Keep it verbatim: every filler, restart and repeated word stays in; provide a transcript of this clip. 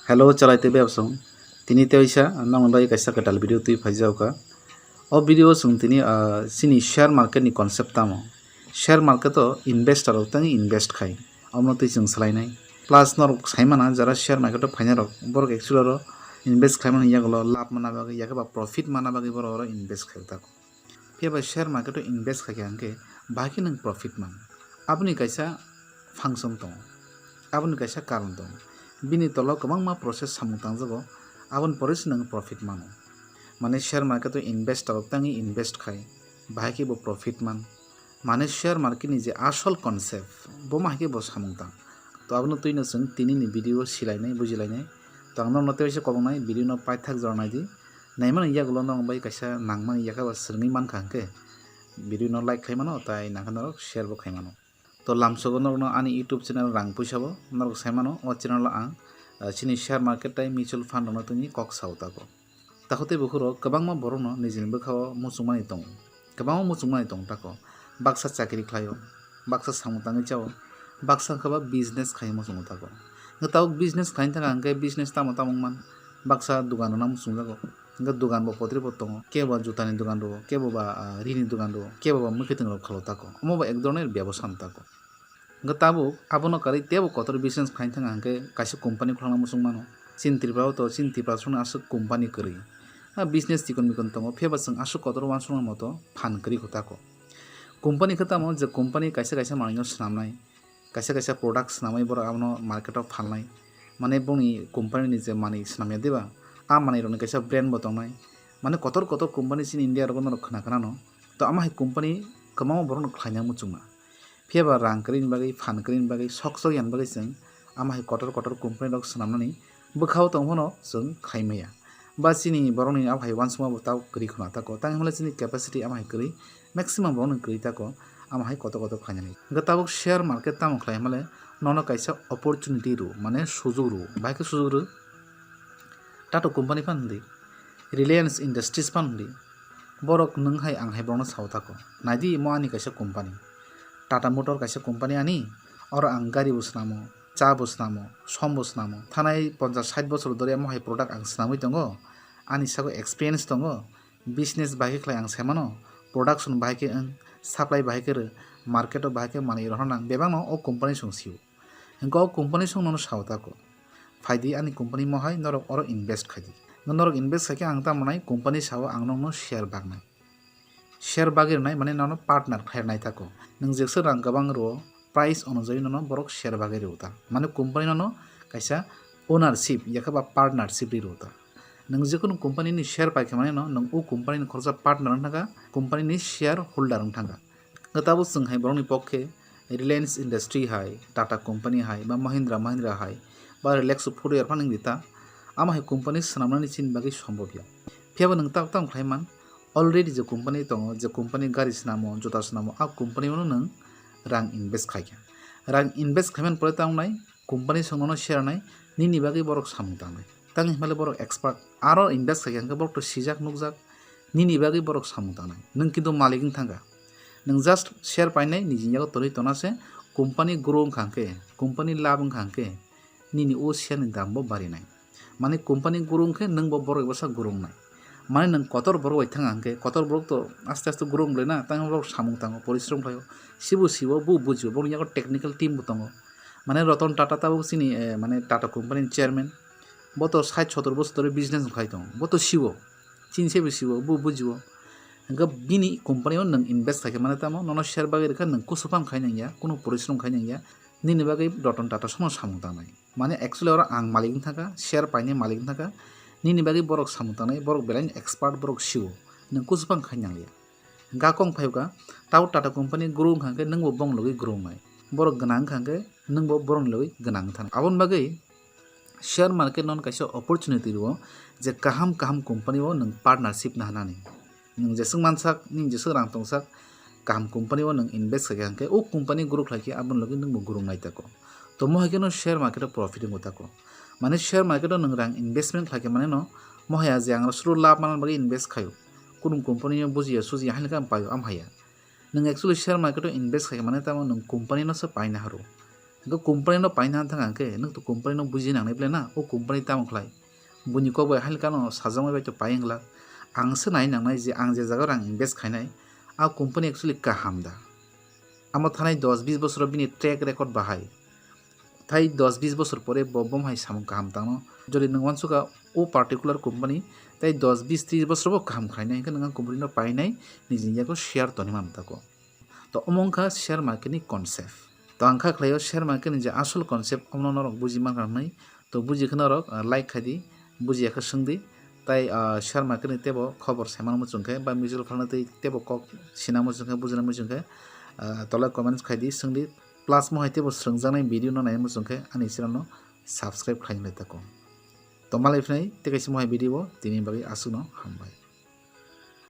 Hello, chalai tei bebsong. Tini teisa nang bai kaisa kwtal video twi phaijaoka. O video o chwng tini, ah, chini share market ni concept tamo. Share market o investor rok tangwi invest khai. Omo twi chwng swlainai. Plus norok saimana jara share market o phaina rok, borok actually oro invest khlaimani yagulo lab mana bagwi yakhe ba profit mana bagwi borok oro invest khai tako. Phiya ba share market o invest khaikha hwnkhe bahai khe nwng profit man. Aboni kaisa function tongo, aboni kaisa karon tongo. Bini tola o kwbangma process samung tangjago, aboni pore se nwng profit mano. Mane share market o investor rok tangwi invest khai, bahai khe bo profit man. Mane share market ni je asol concept, bo ma hai khe bo samung tang. To abono twi no chwng tini ni video o silainai, bujilainai. To ang norokno tei se kobongnai video no paithak jora naidi. Naimani yagulo norok bai kaisa nangmani yakhe ba swrwngwi mankha hwnkhe video no like khai mano, tai nangkhe norok share bo khai mano. To lamsogo norokno ani YouTube channel rang puisa bo norok sai mano, o channel o ang, ah, chini share market tai mutual fund rokno tini kok sao tako. Tako tei bukhuk rok kwbangma borokno nijini bwkha o muchungmani tongo, kwbangma muchungmani tongo tako. Baksa chakri khlaio, baksa samung tangwi chao, baksa wngkha ba business khai muchungo tako. Hwnkhe tabuk business khlaina thangkha hwnkhe business tamo tamo wngman, baksa dugan rwna muchungjago. Hwnkhe dugan bo potri bo tongo, kebo ba jutani dugan rwo, kebo ba, ah, rini dugan rwo, kebo ba mwkhwtwng rok khalo tako. Omo bo ek dhoronor byabosa no tako. Hwnkhe tabuk abono kwrwi teibo kotor business khlaina thangkha hwnkhe kaisa company khulangna muchung mano. Chini Tripura o to chini Tripura songni aswk company kwrwi. Ah, business chikon mikon tongo, phiya ba chwng aswk kotor uansukma moto phan kwrwi kho tako. Company khe tamo je company kaisa kaisa manwino swnamnai, kaisa kaisa product swnamwi borok abono market o phalnai. Mane boni company ni je manwi swnamya diba, a manwi rokni kaisa brand bo tongnai. Mane kotor kotor company chini India rogo norok khna khna no. To ama hai company kwbangma borokno khlaina muchungma. Phiya ba rang kwrwini bagwi, phan kwrwini bagwi, sok sok yani bagwi chwng ama hai kotor kotor company rok swnamnani bwkha o tong phano chwng khai maya. Ba chini borokni abo hai uansukma bo tabuk kwrwi khwna tako. Tang hwnle chini capacity ama hai kwrwi, maximum borokni kwrwi tako, ama hai kotor kotor khlainani. Hwnkhe tabuk share market tamo khlai hwnle nono kaisa opportunity rw, mane sujok rw, bahai khe sujok rw. Tata company phano hwndi, Reliance Industries phano hwndi, borok nwng hai ang hai borokno sao tako. Naidi, mo ani kaisa company. Tata Motor kaisa company ani, oro ang gari bo swnamo, cha bo swnamo, som bo swnamo. Thanai ponchas sait bochor dhori amo hai product ang swnamwi tongo. Ani sago experience tongo, business bahai khe khlai ang sai mano, production bahai khe wng, supply bahai khe rw, market o bahai khe manwi rohorna ang bebakno o company song sio. Hwnkhe o company song nono sao tako. Phaidi ani company mohai norok oro invest khaidi. Norok invest khaikhe ang tamo nai company sao ang nokno share baknai. Share bagwi rwnai mane nono partner khlai rwnai tako. Nwng jesa rang kwbang rwo, price onojai nono borok share bagwi rwo ta. Mane company nono kaisa ownership yakhe ba partnership ri rwo ta. Nwng jekunu company ni share paikha mane no nwng o company ni khoroksa partner wng thangkha, company ni share holder wng thangkha. Hwnkhe tabuk chwng hai borokni pokhe Reliance Industry hai, Tata Company hai, ba Mahindra Mahindra hai, ba Rolex photo yer phano wngdi ta, amo hai company swnamnani chini bagwi sombobya. Phiya bo nwng tak tamo khlai man, already je company tongo, je company gari swnamo, juta swnamo, a company o nwng rang invest khaikha. Rang invest khaimani pore tamo nai, company songno share nai, nini bagwi borok samung tangnai. Tang hinmale borok expert, aro invest khaikha hwnkhe borok to sijak nukjak, nini bagwi borok samung tangnai. Nwng kintu malik wng thangkha. Nwng just share painai, nijini yago torwi tona se, company grow wngkha hwnkhe, company lab wngkha hwnkhe, nini o share ni dam bo barinai. Mane company grow wngkhe nwng bo borok bai bwsa grow wngnai. Mane nwng kotor borok bai thang hwnkhe, kotor borok to aste aste grow wng lai na, tang borok samung tango, porishrom khlaio, sibo sibo, bo bujio, boni yago technical team bo tongo. Mane Ratan Tata tabuk chini, eh, mane Tata company ni chairman, bo to sait sotor bosor dhori business khai tongo, bo to sibo, chini saibo sibo, bo bujio. Hwnkhe bini company o nwng invest khaikhe mane tamo, nono share bagwi rwkha, nwng kusu phano khai nangya, kunu porishrom khai nangya, nini bagwi Ratan Tata sono samung tangnai. Mane actually oro ang malik wng thangkha, share painai malik wng thangkha, nini bagwi borok samung tangnai, borok belai expert, borok sio, nwng kusu phano khai nangya. Hwnkhe kok phaiwkha, tabo Tata company grow wngkha hwnkhe nwngbo bongni logwi grow wngnai, borok gwnang wngkha hwnkhe nwngbo borokni logwi gwnang wng thang. Aboni bagwi share market nono kaisa opportunity rwo je kaham kaham company o nwng partnership naharnani. Nwng jeswk mansak, nini jeswk rang tongsak, kaham company o nwng invest khaikha hwnkhe o company grow khlaikhe aboni logwi nwngbo grow wngnai tako. To mo hai kheno share market o profit wngo tako. Mane share market o nwng rang investment khlaikhe mane no, mohaya je ang suru lab manna bagwi invest khaio. Kunu company o bujiya sujiya haino khe ang paio, am haya. Nwng actually share market o invest khaikhe mane tamo nwng company no se paina haro. Hwnkhe company no paina thang hwnkhe nwng to company no buji nangnai ble na, o company tamo khlai? Buini kok bai halikano sajagwi bai to pai wngla. Ang se nai nangnai je ang je jaga rang invest khainai, a company actually kaham da? Amo thanai dos bis bosoro bini track record bahai. Tai dos bis bosor pore bo bom hai samung kaham tangno. Jodi nwng wansukha o particular company tai dos bis tris bosor bo kaham khainai, hwnkhe nwng company no painai, nijini yago share tonwi man tako. To omo wngkha share market ni concept. To ang kha khlaio share market ni je asol concept omono norok buji mankha hnwi. To buji khe norok, ah, like khai di, buji ya khe swng di. Tai, ah, share market ni tebo khobor sai mano muchung khe ba mutual fund ni tei tebo kok sina muchung khe, bujina muchung khe, ah, tolai comments khai di, swng di. Plus mo hai tebo swrwngjaknai video no nai muchung khe ani channel no subscribe khlai nai tako. To malai phinai tei kaisa mo hai video bo tini bagwi aswk no hambai.